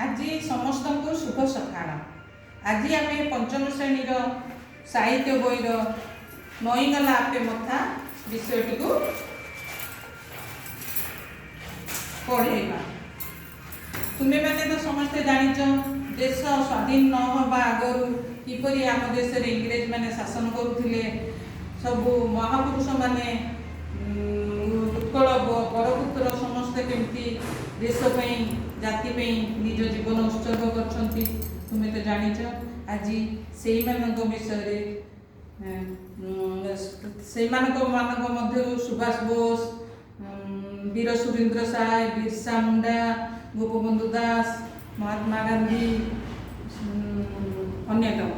ଆଜି ସମସ୍ତଙ୍କୁ ଶୁଭ ସକାଳ। ଆଜି ଆମେ ପଞ୍ଚମ ଶ୍ରେଣୀର ସାହିତ୍ୟ ବହିର ନଇଁଗଲା ଆପେ ମଥା ବିଷୟଟିକୁ ପଢ଼େଇବା। ତୁମେମାନେ ତ ସମସ୍ତେ ଜାଣିଛ, ଦେଶ ସ୍ୱାଧୀନ ନ ହେବା ଆଗରୁ କିପରି ଆମ ଦେଶରେ ଇଂରେଜମାନେ ଶାସନ କରୁଥିଲେ। ସବୁ ମହାପୁରୁଷମାନେ, ଉତ୍କଳ ବରପୁତ୍ର ସମସ୍ତେ କେମିତି ଦେଶ ପାଇଁ, ଜାତି ପାଇଁ ନିଜ ଜୀବନ ଉତ୍ସର୍ଗ କରିଛନ୍ତି, ତୁମେ ତ ଜାଣିଛ। ଆଜି ସେଇମାନଙ୍କ ବିଷୟରେ, ସେଇମାନଙ୍କ ମାନଙ୍କ ମଧ୍ୟରୁ ସୁଭାଷ ବୋଷ, ବୀର ସୁରେନ୍ଦ୍ର ସାଏ, ବିର୍ସା ମୁଣ୍ଡା, ଗୋପବନ୍ଧୁ ଦାସ, ମହାତ୍ମା ଗାନ୍ଧୀ ଅନ୍ୟତମ।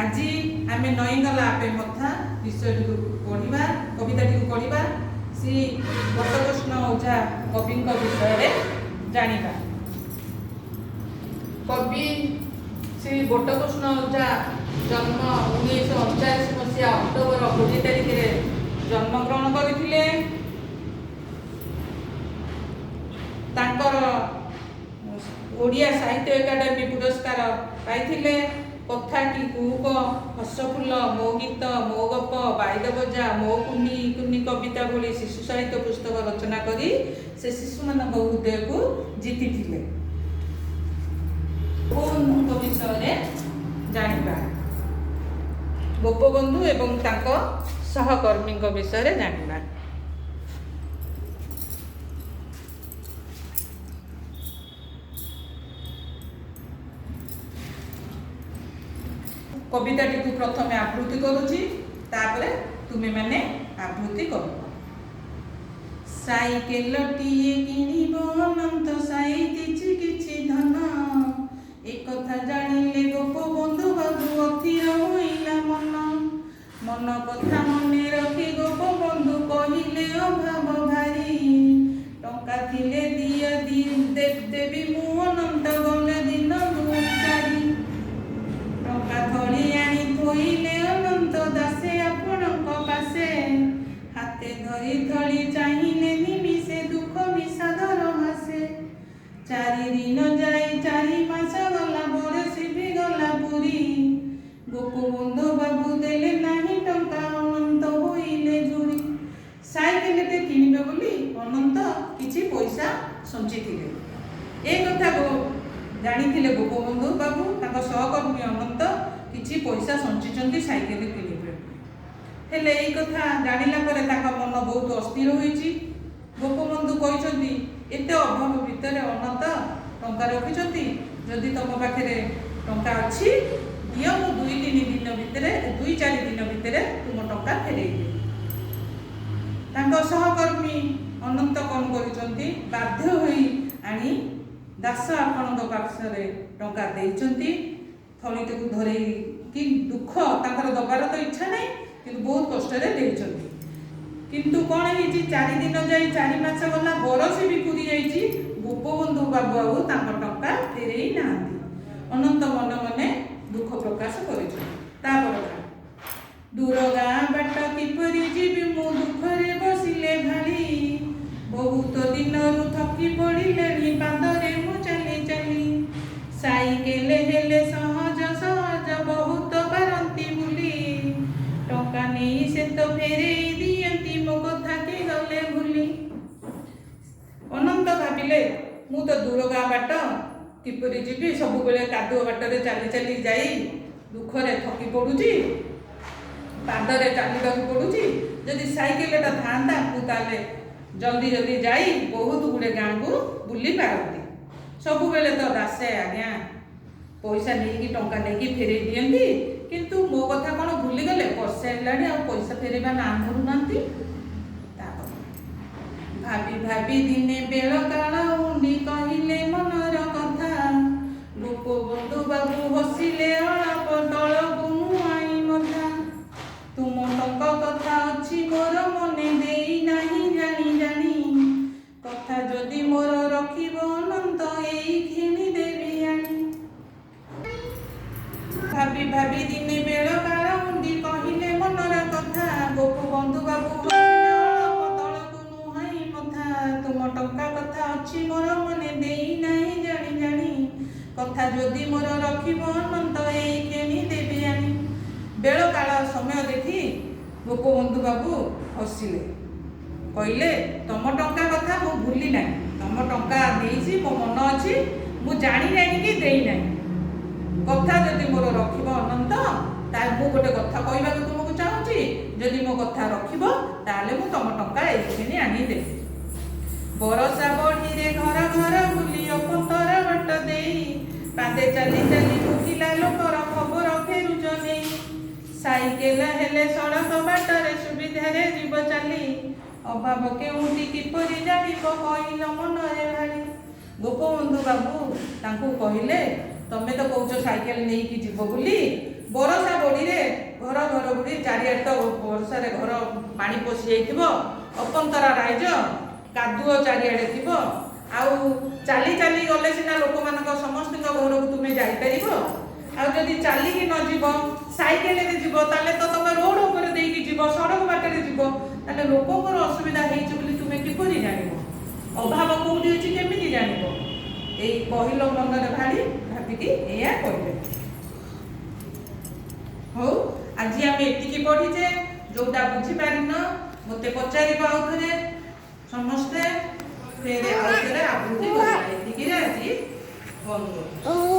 ଆଜି ଆମେ ନଇଁଗଲା ଆପେ ମଥା ବିଷୟଟିକୁ ପଢ଼ିବା, କବିତାଟିକୁ ପଢ଼ିବା। ଶ୍ରୀ ବଟକୃଷ୍ଣ ଓଝା କବିଙ୍କ ବିଷୟରେ ଜାଣିବା। କବି ଶ୍ରୀ ବଟକୃଷ୍ଣ ଓଝା ଜନ୍ମ 1939 ମସିହା ଅକ୍ଟୋବର 20 ତାରିଖରେ ଜନ୍ମଗ୍ରହଣ କରିଥିଲେ। ତାଙ୍କର ଓଡ଼ିଆ ସାହିତ୍ୟ ଏକାଡେମୀ ପୁରସ୍କାର ପାଇଥିଲେ। କଥା କି କୁହୁକ, ହସଫୁଲ, ମୋ ଗୀତ ମୋ ଗପ, ବାଇଦ ବଜା, ମୋ କୁନି କୁନି କବିତା ଭଳି ଶିଶୁ ସାହିତ୍ୟ ପୁସ୍ତକ ରଚନା କରି ସେ ଶିଶୁମାନଙ୍କ ହୃଦୟକୁ ଜିତିଥିଲେ। ଗୋପବନ୍ଧୁଙ୍କ ବିଷୟରେ ଜାଣିବା। ଗୋପବନ୍ଧୁ ଏବଂ ତାଙ୍କ ସହକର୍ମୀଙ୍କ ବିଷୟରେ ଜାଣିବା। କବିତାଟିକୁ ପ୍ରଥମେ ଆବୃତ୍ତି କରୁଛି, ତାପରେ ତୁମେମାନେ ଆବୃତ୍ତି କରିବ। ସାଇକେଲଟିଏ କିଣିବ ଅନନ୍ତ ସାଇତିଛି କିଛି ଧନ, ଏକଥା ଜାଣିଲେ ଗୋପବନ୍ଧୁ ବାବୁ ଅଥିର ହୋଇଲା ମନ। ମନ କଥା ମନେ ରଖି ଗୋପବନ୍ଧୁ କହିଲେ, ଅଭାବ ଭାରି, ଟଙ୍କା ଥିଲେ ଦିଅ ଦେବି ମୁଁ ଅନନ୍ତ ଗଲେ ଦିନ ଦୁଇ ଚାରି। ଟଙ୍କା ଥଳି ଆଣି ଥୋଇଲେ ଅନନ୍ତ ଦାସେ ଆପଣଙ୍କ ପାଶେ, ହାତେ ଧରି ଥଳି ଚାହିଁଲେ ନିମିଷେ ଦୁଃଖ ବିଷାଦର ହାସେ। 4 ଦିନ ଯାଇ 4 ମାସ ଗଲା, ବରଷେ ବି ଗଲା ପୁରି, ଗୋପବନ୍ଧୁ ବାବୁ ଦେଲେ ନାହିଁ ଟଙ୍କା, ଅନନ୍ତ ହୋଇଲେ ଝୁରି। ସାଇକେଲଟେ କିଣିବେ ବୋଲି ଅନନ୍ତ କିଛି ପଇସା ସଞ୍ଚିଥିଲେ। ଏ କଥା ଜାଣିଥିଲେ ଗୋପବନ୍ଧୁ ବାବୁ, ତାଙ୍କ ସହକର୍ମୀ ଅନନ୍ତ କିଛି ପଇସା ସଞ୍ଚିଛନ୍ତି ସାଇକେଲ କିଣିବେ। ହେଲେ ଏଇ କଥା ଜାଣିଲା ପରେ ତାଙ୍କ ମନ ବହୁତ ଅସ୍ଥିର ହୋଇଛି। ଗୋପବନ୍ଧୁ କହିଛନ୍ତି, ଏତେ ଅଭାବ ଭିତରେ ଅନନ୍ତ ଟଙ୍କା ରଖିଛନ୍ତି, ଯଦି ତମ ପାଖରେ ଟଙ୍କା ଅଛି ଦିଅ, ମୁଁ 2-3 ଦିନ ଭିତରେ, 2-4 ଦିନ ଭିତରେ ତୁମ ଟଙ୍କା ଫେରେଇବି। ତାଙ୍କ ସହକର୍ମୀ ଅନନ୍ତ କ'ଣ କରିଛନ୍ତି? ବାଧ୍ୟ ହୋଇ ଆଣି ଦାସ ଆପଣଙ୍କ ପାଖରେ ଟଙ୍କା ଦେଇଛନ୍ତି। ଥଳିଟିକୁ ଧରେଇକି ଦୁଃଖ ତାଙ୍କର, ଦବାର ତ ଇଚ୍ଛା ନାହିଁ, କିନ୍ତୁ ବହୁତ କଷ୍ଟରେ ଦେଇଛନ୍ତି। କିନ୍ତୁ କ'ଣ ହେଇଛି? 4 ଦିନ ଯାଇ 4 ମାସ ଗଲା, ବରଷେ ବି ପୁରି ଯାଇଛି, ଗୋପବନ୍ଧୁ ବାବୁ ଆଉ ତାଙ୍କ ଟଙ୍କା ଫେରେଇ ନାହାନ୍ତି। ଅନନ୍ତ ମନେ ମନେ ଦୁଃଖ ପ୍ରକାଶ କରିଛନ୍ତି। ତାପର କଥା, ଦୂର ଗାଁ ବାଟ କିପରି ଯିବି ମୁଁ ଦୁଃଖରେ ବସିଲେ ଭାଳି, ବହୁତ ଦିନରୁ ଥକି ପଡ଼ିଲେଣି ପାଦରେ ମୁଁ ଚାଲି ଚାଲି। ସାଇକେଲ ହେଲେ ସହଜ ସହଜ ବହୁତ ପାରନ୍ତି ବୁଲି, ଟଙ୍କା ନେଇ ସେ ତ ଫେରେଇ ଦିଅନ୍ତି, ମୋ କଥା କି ଗଲେ ଭୁଲି। ଅନନ୍ତ ଭାବିଲେ, ମୁଁ ତ ଦୂର ଗାଁ ବାଟ କିପରି ଯିବି? ସବୁବେଳେ କାଦୁଅ ବାଟରେ ଚାଲି ଚାଲି ଯାଇ ଦୁଃଖରେ ଥକି ପଡ଼ୁଛି, ପାଦରେ ଚାଲିବାକୁ ପଡ଼ୁଛି। ଯଦି ସାଇକେଲଟା ଥାଆନ୍ତା, ମୁଁ ତାହେଲେ ଜଲ୍ଦି ଜଲ୍ଦି ଯାଇ ବହୁତ ଗୁଡ଼ିଏ ଗାଁକୁ ବୁଲି ପାରନ୍ତି। ସବୁବେଳେ ତ ଦାସେ ଆଜ୍ଞା ପଇସା ନେଇକି, ଟଙ୍କା ନେଇକି ଫେରେଇ ଦିଅନ୍ତି, କିନ୍ତୁ ମୋ କଥା କ'ଣ ଭୁଲିଗଲେ? ବର୍ଷେ ହେଲାଣି, ଆଉ ପଇସା ଫେରେଇବା ନାଁ ଧରୁନାହାନ୍ତି। ତାପରେ ଭାବି ଭାବି ଦିନେ ବେଳ କାଳ ଉଣ୍ଡି କହିଲେ ମନର କଥା, ଗୋପବନ୍ଧୁ ବାବୁ ହସିଲେ ଅଳପ ତଳକୁ ମୁହାଇଁ ମଥା। ତୁମ ଟଙ୍କା କଥା ଅଛି ମୋର ମନେ, ଦେଇ ନାହିଁ ଜାଣି ଜାଣି, କଥା ଯଦି ମୋର ରଖିବ ଅନନ୍ତ ଏଇ କ୍ଷଣି ଦେବି ଆଣି। ଭାବି ଭାବି ଦିନେ ବେଳ କାଳ ଉଣ୍ଡି କହିଲେ ମନର କଥା, ଗୋପବନ୍ଧୁ ବାବୁ ହସିଲେ ଅଳପ ତଳକୁ ନୁହାଇଁ ମଥା। ତୁମ ଟଙ୍କା କଥା ଅଛି ମୋର ମନେ, ଦେଇ ନାହିଁ ଜାଣି ଜାଣି। କଥା ଯଦି ମୋର ରଖିବ ଅନନ୍ତ, ଏଇ କ୍ଷଣି ଦେବି ଆଣି। ବେଳ କାଳ ସମୟ ଦେଖି ଗୋପବନ୍ଧୁ ବାବୁ ହସିଲେ, କହିଲେ, ତମ ଟଙ୍କା କଥା ମୁଁ ଭୁଲି ନାହିଁ। ତମ ଟଙ୍କା ନେଇଛି, ମୋ ମନ ଅଛି, ମୁଁ ଜାଣି ଜାଣିକି ଦେଇନାହିଁ। କଥା ଯଦି ମୋର ରଖିବ ଅନନ୍ତ, ତାହେଲେ ମୁଁ ଗୋଟେ କଥା କହିବାକୁ ତୁମକୁ ଚାହୁଁଛି। ଯଦି ମୋ କଥା ରଖିବ, ତାହେଲେ ମୁଁ ତମ ଟଙ୍କା ଏଇକ୍ଷଣି ଆଣିଦେବି। ବରଷା ବଢ଼ିରେ ଘର ଘର ବୁଲି, ଅପନ୍ତର ବାଟ ଦେଇ, ପାଦେ ଚାଲି ଚାଲି ଭୋକିଲା ଲୋକର ଖବର ଫେରୁଛ ନେଇ। ସାଇକେଲ ହେଲେ ସଡ଼କ ବାଟରେ ସୁବିଧାରେ ଯିବ ଚାଲି, ଅଭାବ କେଉଁଠି କିପରି ଜାଣିବ କହିଲ ମନରେ ଭାଳି। ଗୋପବନ୍ଧୁ ବାବୁ ତାଙ୍କୁ କହିଲେ, ତମେ ତ କହୁଛ ସାଇକେଲ ନେଇକି ଯିବ ବୋଲି, ବରଷା ବଢ଼ିରେ ଘର ଘର ବୁଲି, ଚାରିଆଡ଼େ ତ ବର୍ଷାରେ ଘର ପାଣି ପଶି ଯାଇଥିବ, ଅପନ୍ତରା ରାଇଜ, କାଦୁଅ ଚାରିଆଡ଼େ ଥିବ। ଆଉ ଚାଲି ଚାଲି ଗଲେ ସିନା ଲୋକମାନଙ୍କ ସମସ୍ତଙ୍କ ଘରକୁ ତୁମେ ଯାଇପାରିବ। ଆଉ ଯଦି ଚାଲିକି ନ ଯିବ, ସାଇକେଲରେ ଯିବ, ତାହେଲେ ତ ତମେ ରୋଡ ଉପରେ ଦେଇକି ଯିବ, ସଡ଼କ ବାଟରେ ଯିବ। ତାହେଲେ ଲୋକଙ୍କର ଅସୁବିଧା ହେଇଛି ବୋଲି ତୁମେ କିପରି ଜାଣିବ? ଅଭାବ କୋଉଠି ଅଛି କେମିତି ଜାଣିବ? ଏଇ କହିଲ ମନରେ ଭାଳି ଭାବିକି ଏଇଆ କହିଲେ। ହଉ, ଆଜି ଆମେ ଏତିକି ପଢିଛେ। ଯୋଉଟା ବୁଝିପାରିନ, ମୋତେ ପଚାରିବ। ଆଉ ଥରେ ସମସ୍ତେ ଫେରେ ଆଉ ଥରେ ଆବୃତ୍ତି କରିବା। ଏତିକିରେ ଆଜି ବନ୍ଦ କରୁଛୁ।